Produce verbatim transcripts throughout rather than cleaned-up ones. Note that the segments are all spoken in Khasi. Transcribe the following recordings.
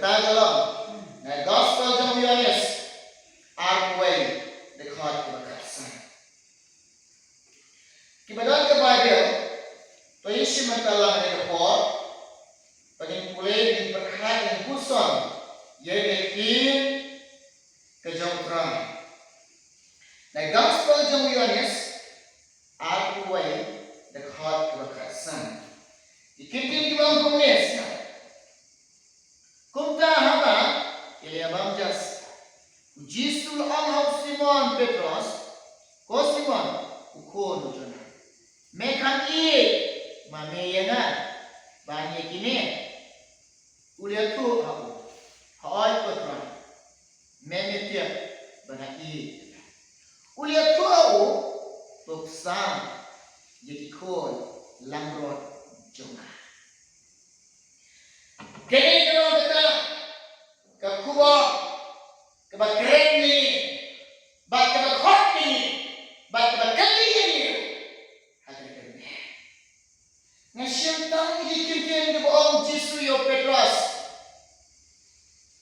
Ka long na gospel jong u Ïoannis arphew wei, dkhot kaba khatsan. Kiba don ka Baibl, to ïa shim bynta lang ha kane ka por, ba ngin pule, ngin pyrkhat, ngin puson ïa ka ktien ka jong U Trai. Na gospel jong u Ïoannis arphew wei, dkhot kaba khatsan. Ki ktien kiba ong kumne sha. Kumta haba ki la ïabam ja sha, u Jisu u la ong ha u Simon Petros, "Ko Simon, u khun u Jona, me kham ïeit ma me ïa nga ban ïa kine?" U la ïathuh ha u, "Hooid ko Trai, me me tip ba nga ïeit ïa me." U la ïathuh ha u, "To pynsan ïa ki khun langbrot jong nga." Kane ka long kata ka khubor kaba kren ïa ngi, bad kaba khot ïa ngi, bad kaba kylli ïa ngi ha kane ka miet. Nga shim tang ïa ki ktien kiba ong u Jisu ïa u Petros,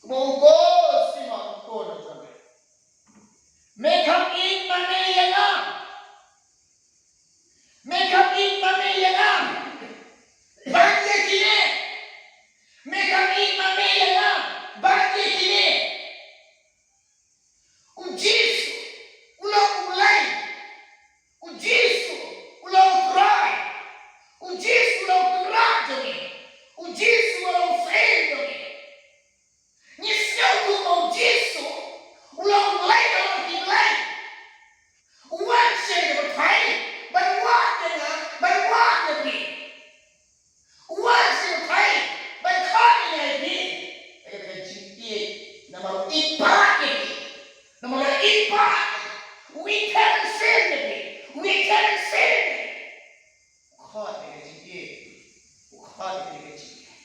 kaba ong, "Ko Simon, ko Jona, me kham ïeit ma me ïa nga? Me kham ïeit ma me ïa nga ban ïa kine? Me kham ïeit ma me ïa nga ban ïa kine?" U Jisu u long U Blei. U Jisu u long U Trai. U Jisu u long U Kynrad jong ngi. U Jisu u long U Syiem jong ngi. Ngi sngewthuh ba u Jisu u long U Blei halor ki blei. U wan sha ka pyrthei ban wad ïa nga, ban wad ïa phi. U wan sha ka pyrthei ban khot ïa nga ïa phi. Ka, ka jingïeit, namar u ïeit palat ïa phi. Namar u ïeit palat ïa phi. U ïeit palat ïa phi. U ïeit palat ïa phi. U khot ïa ka jingïeit. U khot ïa ka jingïeit.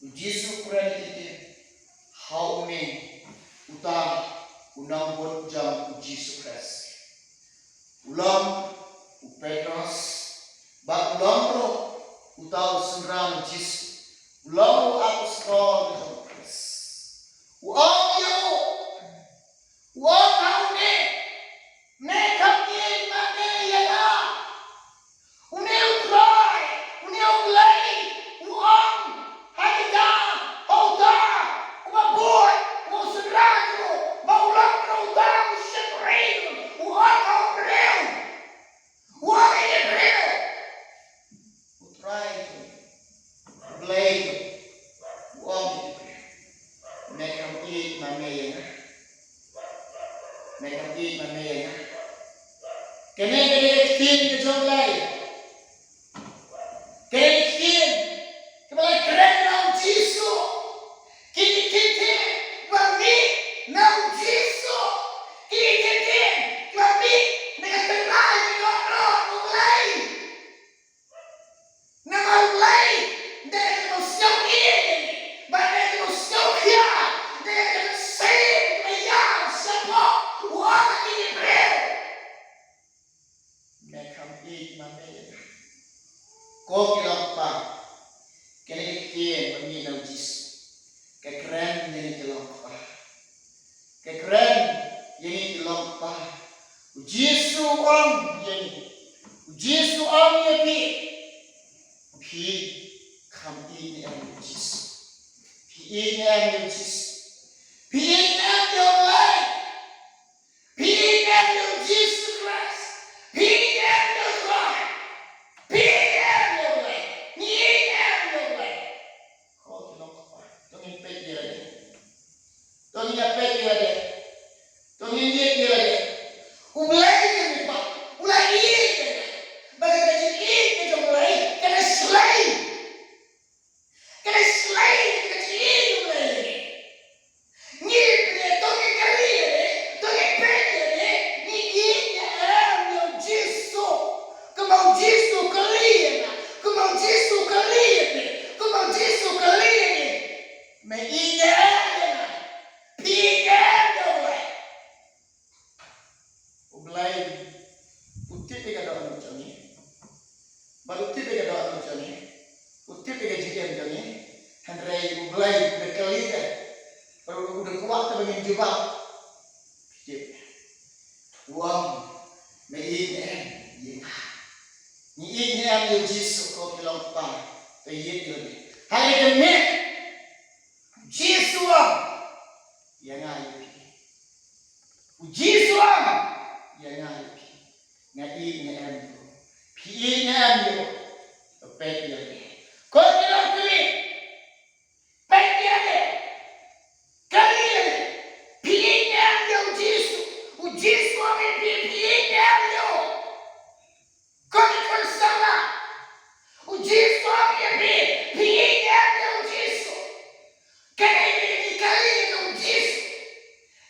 U Jisu u kren ïa kine ha une uta u nongbud jong u Jisu Khrist. U long u Petros, bad u long ruh uta u synran u Jisu. U long u apostol jong u Khrist. U ong ïa u, u ong ha une, "Me kham ïeit ma me ïa nga?" Une u Trai, une u Blei, u ong ha kita, ha uta uba bud, uba u synran ruh, ba u long ruh uta u shakri, u ong ha u briew, u ong ïa u briew. U Trai, u Blei, u ong ïa u briew, "Me kham ïeit ma me ïa nga? Me kham ïeit ma me ïa nga?" Kane ka dei ka ktien ka jong U Blei. Kane ka ktien kaba la kren na u Jisu. Kine ki ktien kiba mih na u Jisu. Kine ki ktien kiba mih na ka tynrai ka dohnud U Blei. Namar U Blei, da kata ka sngewthuh ïa ngi, bad da kata ka sngewthuh ïa, da kata ka sngewthuh ïa, shapoh, u ong ïa ki briew, "Me kham ïeit ma me ïa nga?" Ko ki long kpa, kane ka ktien ba mih na u Jisu ka kren ïa ngi ki long kpa. Ka kren ïa ngi ki long kpa. U Jisu u ong ïa ngi, u Jisu u ong ïa phi, phi kham ïeit ne em ïa u Jisu? Phi ïeit ne em ïa u Jisu? Phi ïeit ne em ïa u Blei? Phi ïeit ne em ïa u Jisu Khrist? Phi ïeit ne em ïa u Trai? Phi ïeit ne em ïa u Blei? Ngi ïeit ne em ïa u Blei? Ko ki long kpa, to ngin peit ïa lade. To ngin ïa peit ïa lade. To ngin ïeit ïa lade. U Blei ka mih pat u la ïeit ïa ngi. Bad ka jingïeit ka jong U Blei ka la shlei. Ka la shlei ka jingïeit U Blei ïa ngi. Ngi pynïaid, to ngin Blei, u da kylli te. Bad u da kwah te ba ngin jubab. Phi tip. U ong, me ïeit ne em ïa nga? Ngi ïeit ne em ïa u Jisu, ko ki long kpa, to ïeit ïa u. Hynrei ka miet, u Jisu u ong, ïa nga ïa phi. U Jisu u ong, ïa nga ïa phi. Nga ïeit ne em ïa u? Phi ïeit ne em ïa u? To peit ïa u. Ko ki long kylli. Peit ïa u. Kylli ïa u. Phi ïeit ne em ïa u Jisu? U Jisu u ong ïa phi, phi ïeit ne em ïa u? Ko ki khun samla. U Jisu u ong ïa phi, phi ïeit ne em ïa u Jisu? Kane ka dei ka jingkylli jong u Jisu.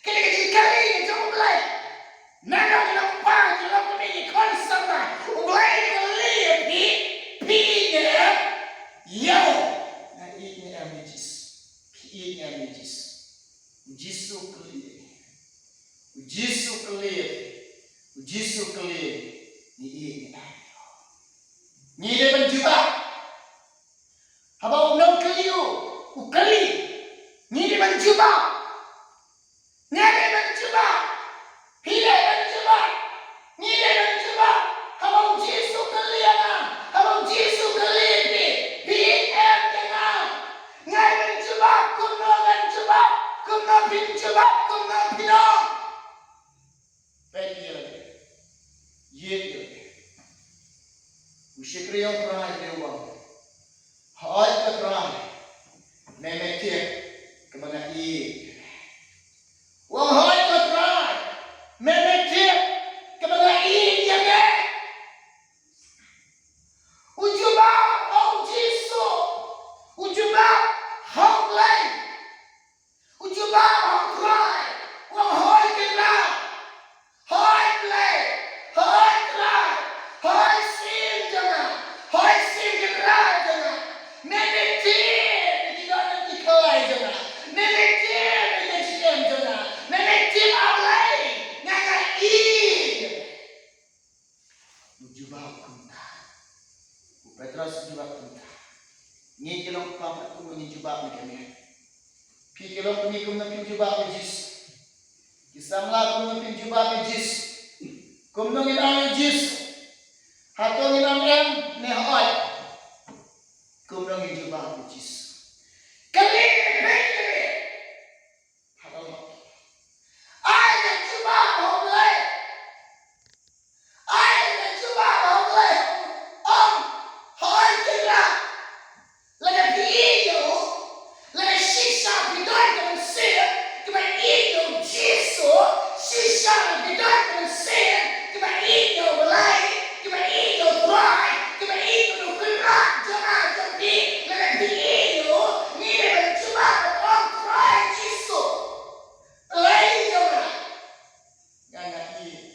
Kane ka dei ka jingkylli jong u Blei. Nangno ki long kpa, ki long kmie, ki khun samla, u Blei u kylli ïa phi, phi ïeit ne em ïa u? Nga ïeit ne em ïa u Jisu? Phi ïeit ne em ïa u Jisu? U Jisu u kylli ïa phi. U Jisu u kylli ïa phi. U Jisu u kylli ïa phi. Ngi ïeit ne em ïa u? Ngi dei ban jubab. Haba u nongkylli u, u kylli, ngi dei ban jubab. Nga dei ban jubab. Phi dei ban jubab. Ngi dei ban jubab. Haba u Jisu u kylli ïa nga, haba u Jisu u kylli ïa phi, phi ïeit em ïa nga? Nga dei ban jubab. Kumno ngan jubab? Kumno phin jubab? Kumno phin ong? Peit ïa lade. Ïeit ïa lade. U shakri u Trai u ong, hooid ko Trai, me me tip kaba nga ïeit. U ong, hooid ko Trai, me me tip kaba nga ïeit ïa me. U jubab ha u Jisu. U jubab ha u Blei. U jubab ha u Trai, u ong, hooid Kynrad, hooid Blei, hooid Trai, hooid Syiem jong nga, hooid Syiem Kynrad jong nga. Me me tip ïa ki dohnud ki khlai jong nga. Me me tip ïa ka jingim jong nga. Me me tip, A Blei, nga nga ïeit. U jubab kumta. U Petros u jubab kumta. Ngi ki long kpa pat kumno ngin jubab ne kane? Phi ki long kmie kumno phin jubab ïa u Jisu? Ki samla kumno phin jubab ïa u Jisu? Kumno ngin ong ïa u Jisu? Hato ngin ong em ne hooid? Kumno ngin jubab ïa u Jisu? Kylli, kylli. Hato ai ka jubab ha u Blei. Ai ka jubab ha u Blei. Ong, hooid Kynrad. Lada phi ïeit ïa u, lada shisha phi don ka mynsiem kaba ïeit ïa u Jisu, shisha phi don ka mynsiem kaba ïeit ïa u Blei, kaba ïeit ïa u Trai, kaba ïeit ïa u Kynrad jong nga jong phi, lada phi ïeit ïa u, ngi dei ban jubab ban ong, Trai Jisu, Blei jong nga. Nga nga ïeit.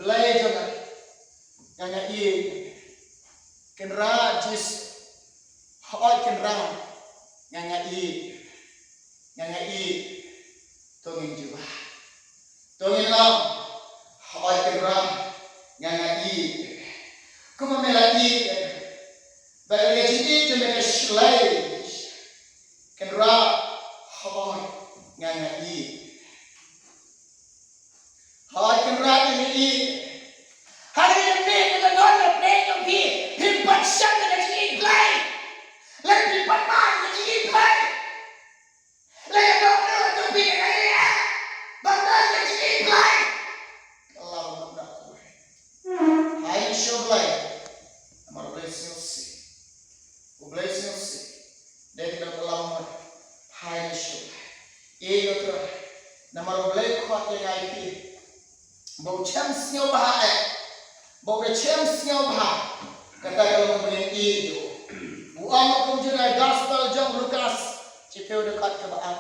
Blei jong nga. Nga nga ïeit. Kynrad Jisu. Hooid Kynrad. Nga nga ïeit. Nga nga ïeit. To ngin jubab. To ngin ong. Hooid Kynrad. Nga nga ïeit. Kumba me la ïeit. Ba ka jingïeit jong me ka shlei. Kynrad, hooid, nga nga ïeit. Hooid Kynrad, nga nga ïeit. Hynrei mynne ka don na pdeng jong phi, phim pat shah na ka jingïeit Blei. Lada phim pat mad na ka jingïeit Blei, lada ka dohnud jong phi ka dei ban mad na ka jingïeit Blei. Ka la mut na ka wei. Hai sha U Blei. Namar U Blei u sngewsih. U Blei u sngewsih. Dei ka dei ka lam. Hai sha U Blei. Ïeit ïa U Trai. Namar U Blei u khot ïa ngi ïa ki. Ba u shem sngewbha eh. Ba u da shem sngewbha. Kata ka long ba ngin ïeit ïa u. U ong kumjuh na gospel jong u Lukas. Chiphew dkhot kaba ar.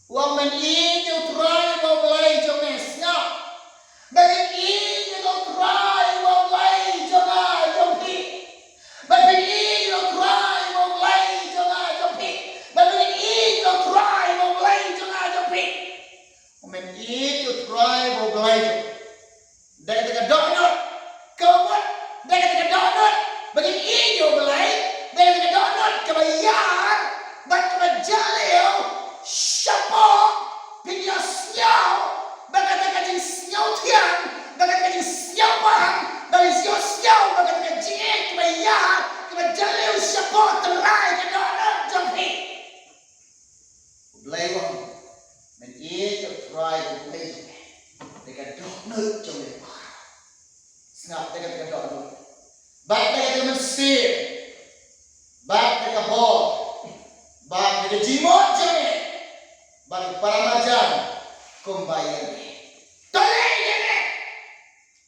U ong men ïeit ïa U Trai uba U Blei jong me, sngap. Ba ngin ïeit ïa U Trai uba U Blei jong nga jong phi. Ba ngin ïeit ïa U Trai uba U Blei jong nga jong phi. Ba ngin ïeit ïa U Trai uba U Blei jong nga jong phi. Men ïeit ïa U Trai uba U Blei jong. Dei kata ka dohnud kaba mut, dei kata ka dohnud ba ngin ïeit ïa U Blei, dei kata ka dohnud kaba ïa Ba ïa ne. To leh ïa ne.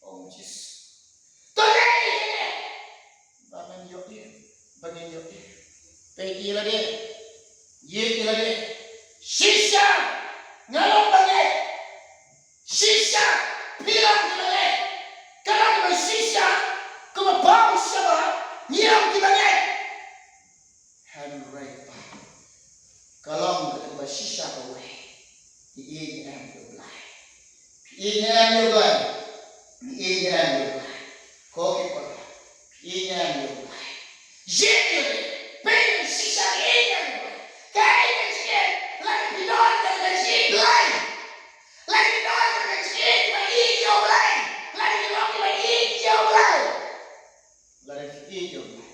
Ong Jisu. To leh ïa ne. Ba ngan ïoh ïa. Ba ngan ïoh ïa. Peit ïa lade. Ïeit ïa lade. Shisha. Nga long ba ngeit. Shisha. Phi long ba ngeit. Ka long ba shisha. Kumba paw shisha ba. Ngi long kiba ngeit. Hynrei ba ka long kaba shisha kawei. Ngi ïeit ne em ïa u Blei? Ngi ïeit ne em ïa u Blei? Ngi ïeit ne em ïa u Blei? Ko ki para, ngi ïeit ne em ïa u Blei? Ïeit ïa u Blei. Peit shisha, ngi ïeit ne em ïa u Blei? Kaei ka jingïeit? Lada phi don kata ka jingïeit Blei, lada phi don kata ka jingïeit ba ïeit ïa u Blei, lada phi long ba ïeit ïa u Blei. Lada ngi ïeit ïa u Blei,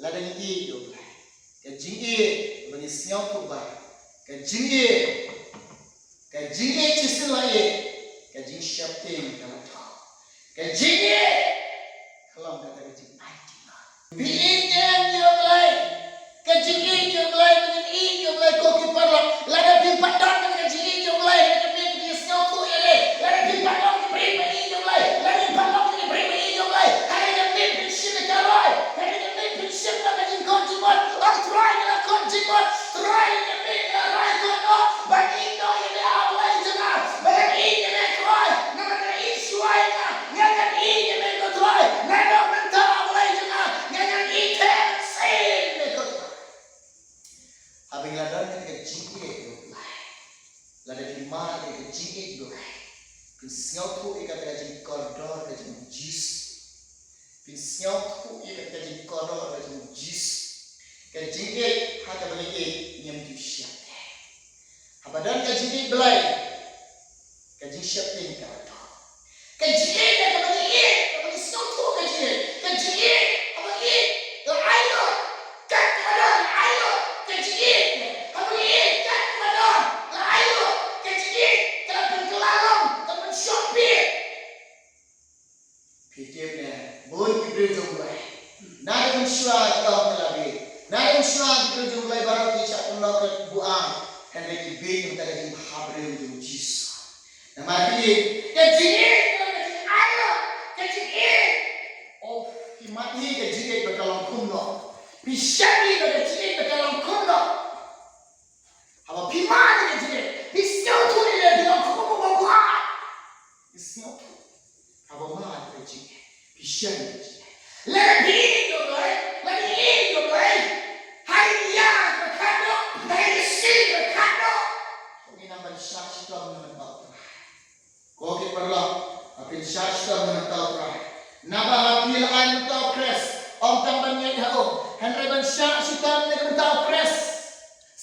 lada ngi ïeit ïa u Blei, ka jingïeit ba ngi sngewthuh ba ka jingïeit, ka jingïeit shisien la ïeit, ka jingsheptieng ka la thoh. Ka jingïeit ka long kata ka jingaiti. Phi ïeit ne em ïa u Blei? Ka jingïeit ïa u Blei, ka jingïeit ïa u Blei, ko ki paralok. Lada phim pat don ka jingïeit ïa u Blei, lada phim pat sngewthuh ïa u Blei, lada phim pat long ki briew ba ïeit ïa u Blei, lada phim pat long ki briew ba ïeit ïa u Blei, hynrei ka miet phin shim ïa ka roi, hynrei ka miet phin shim ïa ka jingkot jingmut. O Trai, nga la kot jingmut. Trai, ka miet ka la roi kot noh ban ïeit noh ïa me, A Blei jong nga, ban ïeit ïa me Trai. Namar nga ïeit shuwa ïa nga, nga ngan ïeit ïa me ko Trai. Naduh mynta, A Blei jong nga, nga ngan ïeit te mynsiem ïa me ko Trai. Haba ngi la don kata ka jingïeit ïa u Blei, lada phi mad ïa ka jingïeit ïa u Blei, phin sngewthuh ïa kata ka jingkordor ka jong u Jisu. Phin sngewthuh ïa kata ka jingkordor ka jong u Jisu. Ka jingïeit, ha kaba ngi ïeit ngim ju sheptieng. Haba don ka jingïeit Blei, ka jingsheptieng ka la thoh. Ka jingïeit kaba ngi ïeit, kaba ngi sngewthuh ka jingïeit, ka jingïeit kaba ngi ïeit la ai lut. Katba don la ai lut ka jingïeit. Kaba ngi ïeit katba don la ai lut ka jingïeit. Ka la pynkylla long, ka la pynshongpieng. Phi tip ne, bun ki briew jong u Blei, naduh mynshuwa ki ong ki la bieit, naduh mynshuwa ki briew jong u Blei baroh ki shah pynlong ka buaid, hynrei ki bieit na ka bynta ka jingbhabriew jong u Jisu. Namar phi ïeit, ka jingïeit ka long ka jingai lut, ka jingïeit. Oh, phi mad hi ka jingïeit ba ka long kumno? Phi shaniah ba ka jingïeit ba ka long kumno? Haba phi mad ïa ka jingïeit, phi sngewthuh ïa lade, phi long kum uba buaid. Phi sngewthuh. Haba mad ïa ka jingïeit, phi shaniah ïa ka jingïeit. Lada phi ïeit ïa u Blei, lada phi ïeit ïa u Blei, ha ki ïa ba khatduh, ha ki sngi ba khatduh, to ngin nang ban shah shitom na ka bynta u Trai. Ko ki paralok, ba phin shah shitom na ka bynta u Trai. Naba ha phi la ai na ka bynta u Khrist, ym tang ban ngeit ha u, hynrei ban shah shitom na ka bynta u Khrist.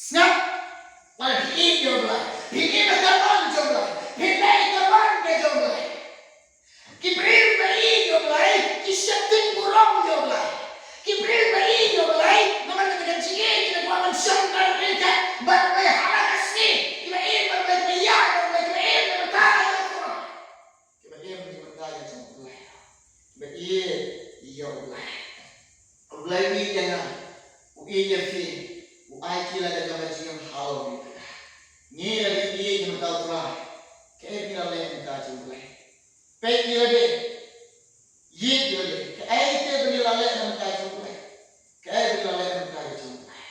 Sngap, lada phi ïeit ïa u Blei, phi ïeit ïa ka mon jong u Blei, phi leh ïa ka mon ka jong u Blei. Ki briew ba ïeit ïa u Blei ki sheptieng burom ïa u Blei. Ki briew ba ïeit ïa u Blei, namar kata ka jingïeit ki la kwah ban shong ryngkat bad u Blei ha la ka sngi. Kiba ïeit bad u Blei, kiba ïaid bad u Blei, kiba im na ka bynta ka jong u Trai. Kiba im na ka bynta ka jong u Blei. Kiba ïeit ïa u Blei. U Blei u ïeit ïa nga, u ïeit ïa phi, u ai ki la ka jong ka jingim halor ngi. Ngi la ki ïeit na ka bynta u Trai. Kaei ba ngi la leh na ka bynta jong u Blei? Peit ïa lade. Ïeit ïa lade. Kaei kaba ngi la leh na ka bynta jong u Blei? Kaei ba ngi la leh na ka bynta jong u Blei?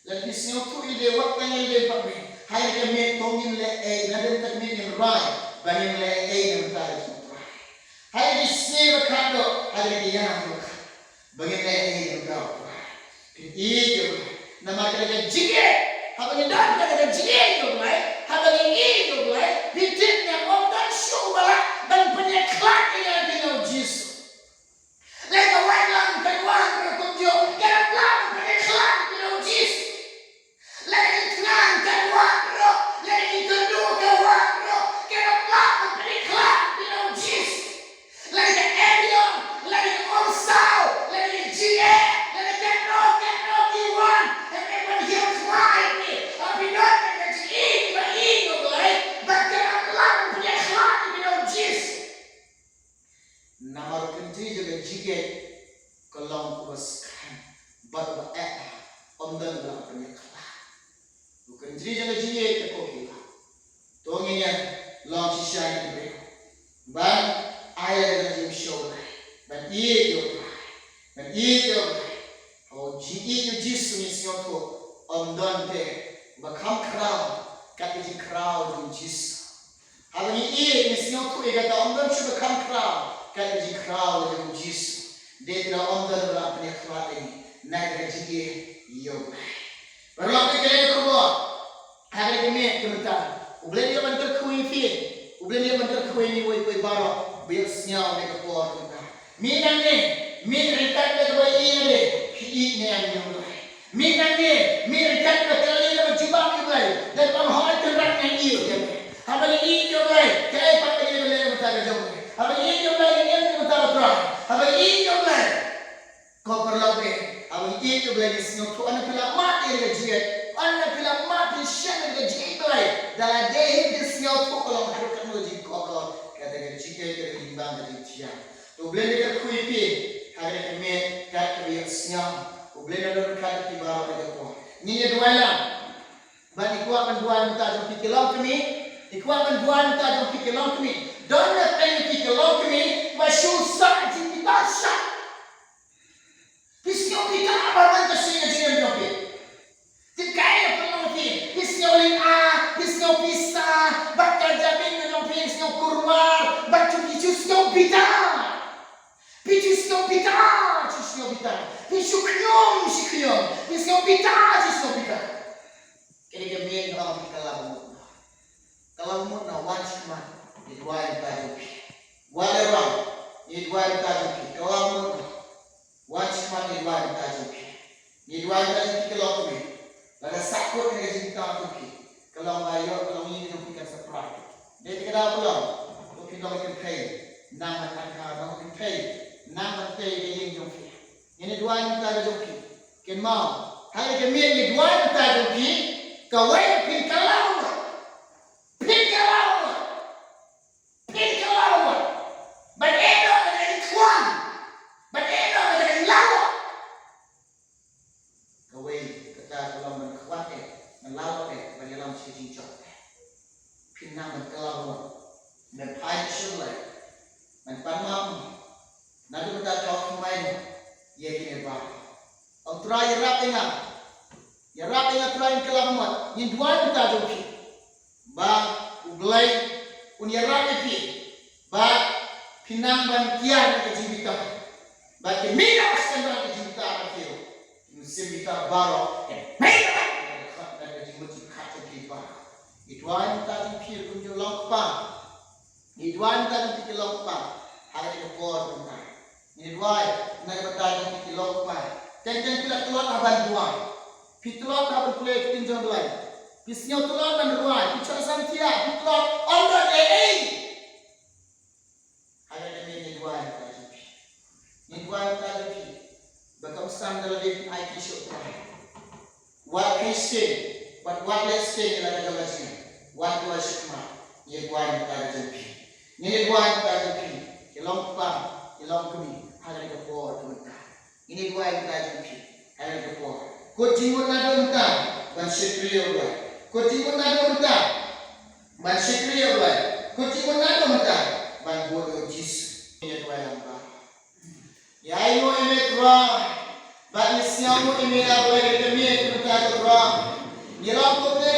Lada phi sngewthuh ïa lade, wat tang ïa lade pat me. Ha kane ka miet to ngin leh ei, nadien kata ka miet ngin rai ba ngin leh ei na ka bynta jong u Trai. Ha kine ki sngi ba khatduh, ha kine ki ïa ba khatduh, ba ngin leh ei na ka bynta u Trai. Phin ïeit ïa u Blei. Namar kata ka jingïeit, haba ngi don kata ka jingïeit ïa u Blei, haba ngi ïeit ïa u Blei, phi tip ne, ym don shuh uba lah ban pynïakhlad ïa ngi na u Jisu. Lada ka waitlam kan wan ruh kumjuh, kan ym lah ban pynïakhlad ïa ngi na u Jisu. Lada ka jingthngan kan wan ruh, lada ka jingkyrduh kan wan ruh, kan ym lah ban pynïakhlad ïa ngi na u Jisu. Lada ka aïom, lada ka umsaw, lada ka jingeh, lada katno katno ki wan, hynrei ban hiar thma ïa phi, haba phi don ka jingïeit ba ïeit ïa u Blei, bad kan ym lah ban pynïakhlad ïa phi na u Jisu. Namar u kynjri jong ka jingïeit ka long uba skhem bad uba eh, ym don uba lah ban pynïakhlad. U kynjri jong ka jingïeit ka kyrkhu. To ngin ïa Ïeit ïa u Blei. Haba ngi ïeit ïa u Jisu ngi sngewthuh ym don te uba kham khraw kat ka jingkhraw jong u Jisu. Haba ngi ïeit ngi sngewthuh ïa kata ym don shuh ba kham khraw kat ka jingkhraw jong u Jisu. Dei tang ym don ba la pynïakhlad ïa ngi na ka jingïeit ïa u Blei. Paralok, ka dei ka khubor ha kane ka miet ka mynta. U Blei u ïoh ban kyrkhu ïa phi. U Blei u ïoh ban kyrkhu ïa ngi uwei pa uwei baroh ba ïohsngew ha kane ka por ka mynta. Mih nangne, mih ryngkat bad kaba ïeit ïa u Blei, phi ïeit ne em ïa u Blei. Mih nangne, mih ryngkat bad ka lynti kaba jubab ïa u Blei, da kaba hoi tynran ngan ïeit ïa u Blei. Haba ngi ïeit ïa u Blei, kaei pat ba ngi leh mynta ka jong ngi. Haba ngi ïeit ïa u Blei, ngi ïeit ïa u Trai. Haba ngi ïeit ïa u Blei. Ko paralok, haba ngi ïeit ïa u Blei ngi sngewthuh, ynda phi la mad ïa ka jingïeit, ynda phi la mad phin shem ïa ka jingïeit Blei, da la dei hi phin sngewthuh ka long haduh katno ka jingkordor, kata ka jingïeit, ka jingïeit bad ka jingthiang. To u Blei un kyrkhu ïa phi ha kane ka miet kat kaba ïohsngew. U Blei un don ryngkat bad phi baroh ha kane ka por. Ngin ïa duwai lang. Bad ngi kwah ban duwai mynta jong phi ki longkmie. Ngi kwah ban duwai mynta jong phi ki longkmie. Don na pdeng phi ki longkmie ba shu sah jingbitar shah. Phi sngew bitar ba man ka sngi ka jingim jong phi. Te kaei ka pynlong phi? Phi sngew lynga, phi sngew pisa, bad ka jabieng ka jong phi sngew kurwar, bad phi shu sngew bitar. Phi shu sngew bitar, shu sngew bitar. Phi shu khñium, shu khñium. Phi sngew bitar, shu sngew bitar. Kane ka miet nga ong phi, kylla ba mut noh. Kylla ba mut noh, wan shakhmat. Ngi duwai mynta jong phi. Wat la wan, ngi duwai mynta jong phi. Kylla ba mut noh. Wan shakhmat, ngi duwai mynta jong phi. Ngi duwai mynta jong phi ki longkmie. Lada sah kut kane ka jingbitar jong phi, ka long ba ïoh ka longïing jong phi kan sa prai. Dei te ka daw ka long, to phin long kynthei, nang ban angkar, long kynthei, nang ban tei ka ïing jong phi. Ngin ïa duwai mynta ka jong phi. Kynmaw, ha kane ka miet ngi duwai mynta jong phi. Kawei, phin kylla ba mut. Phin kylla ba mut. Phin kylla ba mut. Ban ïehnoh da ka jingkhwan. Ban ïehnoh da ka jinglaw. Kawei, kata ka long ban khwan eh, ban law eh, ban ïalam sha ka jingjop eh. Phin nang ban kylla ba mut. Ban phai sha U Blei. Ban pan map. Naduh mynta, thaw thymmai noh ïa kine baroh. Ong Trai, ïarap ïa nga. Ïarap ïa nga Trai, ngin kylla ba mut. Ngin duwai mynta jong phi ba U Blei un ïarap ïa phi. Ba phin nang ban kiar na ka jingbitar. Ba kin mih noh shen ban ka jingbitar na phi ruh. Ki mynsiem bitar baroh kin mih noh. Ka khot na ka jingmut jingpyrkhat jong phi baroh. Ngi duwai mynta jong phi ruh kum ki longkpa. Ngi duwai mynta jong phi ki longkpa ha kane ka por mynta. Ngi duwai na ka bynta jong phi ki longkpa. Teng teng phi la tlot ha ban duwai. Phi tlot ha ban pule ktien jong U Blei. Phi sngew tlot ban duwai. Phi chah san thiah, phi tlot. Ym don ei ei. Ha kane ka miet ngi duwai mynta jong phi. Ngi duwai mynta jong phi. Ba kam san da lade phin aiti sha U Trai. Wat kheiñ sien, wat, wat leh sien ïa la ka jong ka jingim. Wat duwai shakhmat, ngi duwai mynta ka jong phi. Ngi duwai mynta jong phi, ki longkpa, ki longkmie, ha kane ka por ka mynta. Ngi duwai mynta jong phi, ha kane ka por. Kut jingmut naduh mynta, ban shakri ïa U Blei. Kut jingmut naduh mynta, ban shakri ïa U Blei. Kut jingmut naduh mynta, ban bud ïa U Jisu. Ngi duwai lang ba Ïa ïa me Trai, bad ngi sngew ïa me ïa Blei ka miet ka mynta Trai. Ngi long kumne